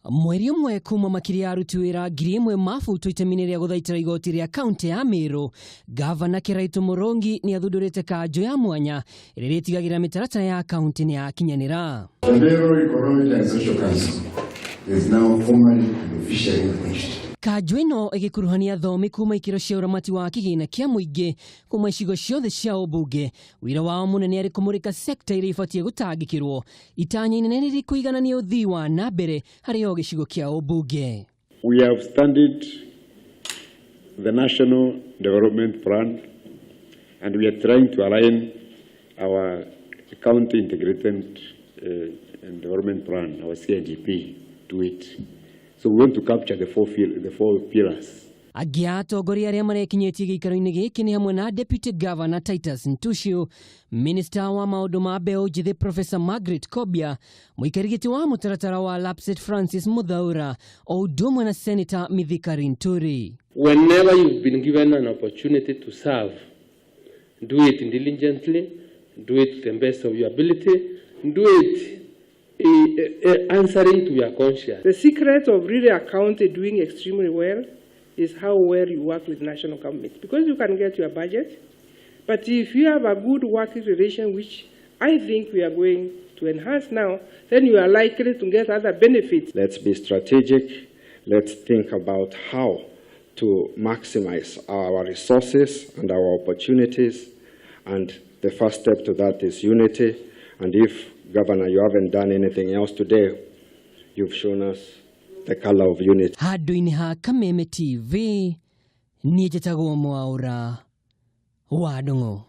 Mweri ũmwe kuma makĩria ya aruti wĩra 1000 mabutwo itemi-inĩ rĩa gũthaitĩra igoti rĩa kaunti ya Meru, Gavana Kiraitu Murungi nĩ athundũrĩte kanjũ ya mwanya ĩrĩa ĩrĩtigagĩrĩra mĩtaratara ya kaunti nĩ yakinyanĩra. The Meru Economic and Social Council is now formally and officially launched. Kanjũ ĩno ĩgĩkuruhania athomi kuma ikĩro cia ũramati wa kĩgĩna kĩa mũingĩ kuma icigo ciothe cia ũmbunge. Wĩra wao mũnene arĩ kũmũrĩka sekta iria ibatiĩ gũtangĩkĩrwo. Itanya inene nĩ kũiganania ũthii wa na mbere harĩ o gĩcigo kĩa ũmbunge. We have studied the National Development Plan and we are trying to align our County Integrated Development Plan, our CIDP, to it. So we want to capture the four pillars. Angĩ a atongoria arĩa marekinyĩtie gĩikaro-inĩ gĩkĩ nĩ hamwe na Deputy Governor Titus Ntushu, Minister wa maũndũ ma mbeũ njĩthĩ Professor Margaret Kobia, mũikari gĩtĩ wa mũtaratara wa LAPSSET Francis Muthaura, o ũndũ ũmwe na Senator Mithika Linturi. Whenever you've been given an opportunity to serve, do it diligently, do it to the best of your ability, do it answering to your conscience. The secret of really a county doing extremely well is how well you work with national government. Because you can get your budget, but if you have a good working relation, which I think we are going to enhance now, then you are likely to get other benefits. Let's be strategic. Let's think about how to maximize our resources and our opportunities. And the first step to that is unity. And if, Governor, you haven't done anything else today, you've shown us the color of unity. Handũ-inĩ ha Kameme TV, niĩ njĩtagwo Mwaũra wa Ndung'u.